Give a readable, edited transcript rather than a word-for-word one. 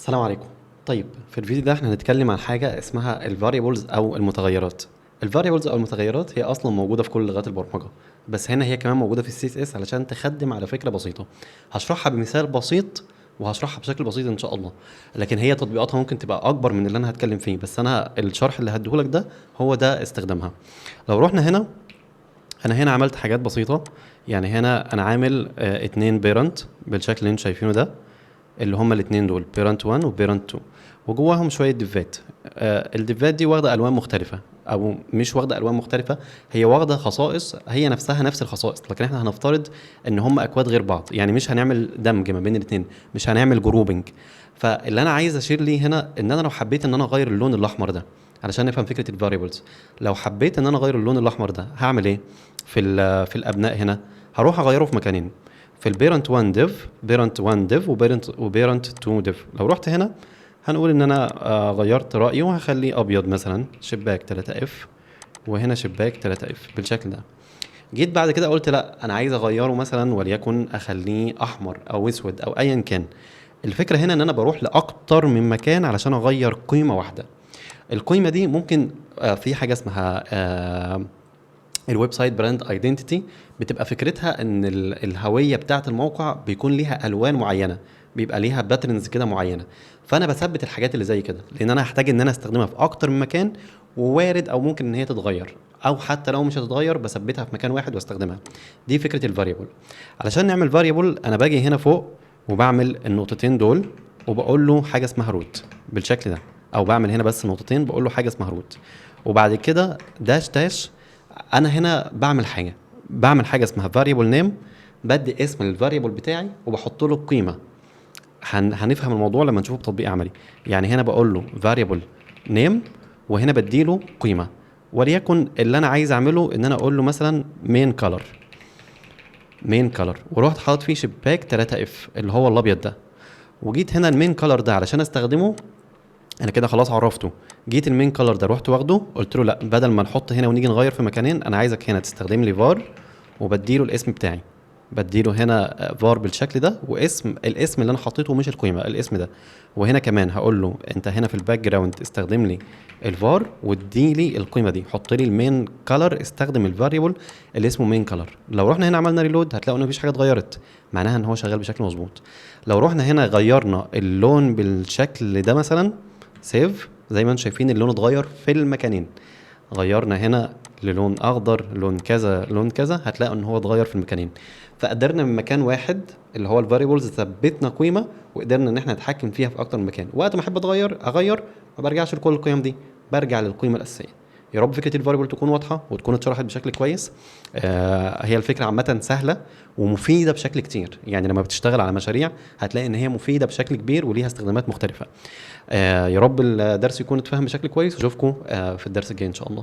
السلام عليكم. طيب، في الفيديو ده احنا هنتكلم عن حاجة اسمها ال variables او المتغيرات. ال variables او المتغيرات هي اصلا موجودة في كل لغات البرمجه، بس هنا هي كمان موجودة في ال CSS علشان تخدم على فكرة بسيطة هشرحها بمثال بسيط، وهشرحها بشكل بسيط ان شاء الله، لكن هي تطبيقاتها ممكن تبقى اكبر من اللي انا هتكلم فيه، بس انا الشرح اللي هديهولك ده هو ده استخدامها. لو رحنا هنا، انا هنا عملت حاجات بسيطه، يعني هنا انا عامل اتنين parent بالشكل اللي انتم شايفينه ده، اللي هما الاثنين دول parent 1 و parent 2، وجواهم شوية div ات. ال div ات دي واخده الوان مختلفه، او مش واخده الوان مختلفه، هي واخده خصائص هي نفسها نفس الخصائص، لكن احنا هنفترض ان هم اكواد غير بعض، يعني مش هنعمل دمج ما بين الاثنين، مش هنعمل grouping. فاللي انا عايز اشير ليه هنا ان انا لو حبيت ان انا اغير اللون الاحمر ده، علشان نفهم فكرة ال variables، لو حبيت ان انا اغير اللون الاحمر ده هعمل ايه في الابناء؟ هنا هروح اغيره في مكانين، في ال parent 1 div، parent 1 div و parent 2 div. لو رحت هنا هنقول ان انا غيرت رايي وهخليه ابيض مثلا، شباك 3 F، وهنا شباك 3 F بالشكل ده. جيت بعد كده قلت لا، انا عايز اغيره مثلا وليكن اخليه احمر او اسود او ايا كان. الفكرة هنا ان انا بروح لاكتر من مكان علشان اغير قيمة واحده. القيمة دي ممكن في حاجة اسمها ال website brand identity، بتبقى فكرتها ان الهوية بتاعه الموقع بيكون ليها الوان معينه، بيبقى ليها patterns كده معينه. فانا بثبت الحاجات اللي زي كده لان انا هحتاج ان انا استخدمها في اكتر من مكان، ووارد او ممكن ان هي تتغير، او حتى لو مش هتتغير بثبتها في مكان واحد واستخدمها. دي فكرة ال variable. علشان نعمل variable انا باجي هنا فوق وبعمل النقطتين دول وبقول له حاجة اسمها root بالشكل ده، او بعمل هنا بس نقطتين بقول له حاجة اسمها root، وبعد كده dash dash. انا هنا بعمل حاجه اسمها variable name، بدي اسم لل variable بتاعي وبحط له القيمه. هنفهم الموضوع لما نشوفه بتطبيق عملي. يعني هنا بقول له variable name وهنا بديله قيمه، وليكن اللي انا عايز اعمله ان انا اقول له مثلا main color، main color، ورحت حاطط فيه شباك 3 F اللي هو الابيض ده. وجيت هنا ال main color ده علشان استخدمه، انا كده خلاص عرفته. جيت ال main color ده رحت واخده، قلت له لا، بدل ما نحط هنا ونيجي نغير في مكانين، انا عايزك هنا تستخدم لي فار، وبديله الاسم بتاعي، بديله هنا فار بالشكل ده واسم الاسم اللي انا حطيته، مش القيمه، الاسم ده. وهنا كمان هقول له انت هنا في ال background استخدم لي الفار وادي لي القيمة دي، حط لي ال main color، استخدم ال variable اللي اسمه main color. لو رحنا هنا عملنا reload هتلاقوا ان مفيش حاجة اتغيرت، معناها ان هو شغال بشكل مظبوط. لو رحنا هنا غيرنا اللون بالشكل ده مثلا، save، زي ما انتم شايفين اللون اتغير في المكانين. غيرنا هنا للون اخضر، لون كذا، لون كذا، هتلاقوا ان هو اتغير في المكانين. فقدرنا من مكان واحد اللي هو ال variables ثبتنا قيمة وقدرنا ان احنا نتحكم فيها في اكتر من مكان. وقت ما احب اتغير اغير، ما برجعش لكل القيم دي، برجع للقيمة الاساسيه. يا رب فكرة ال variable تكون واضحة وتكون اتشرحت بشكل كويس. هي الفكرة عامة سهلة ومفيدة بشكل كتير، يعني لما بتشتغل على مشاريع هتلاقي ان هي مفيدة بشكل كبير وليها استخدامات مختلفه. يا رب الدرس يكون اتفهم بشكل كويس، واشوفكم في الدرس الجاي ان شاء الله.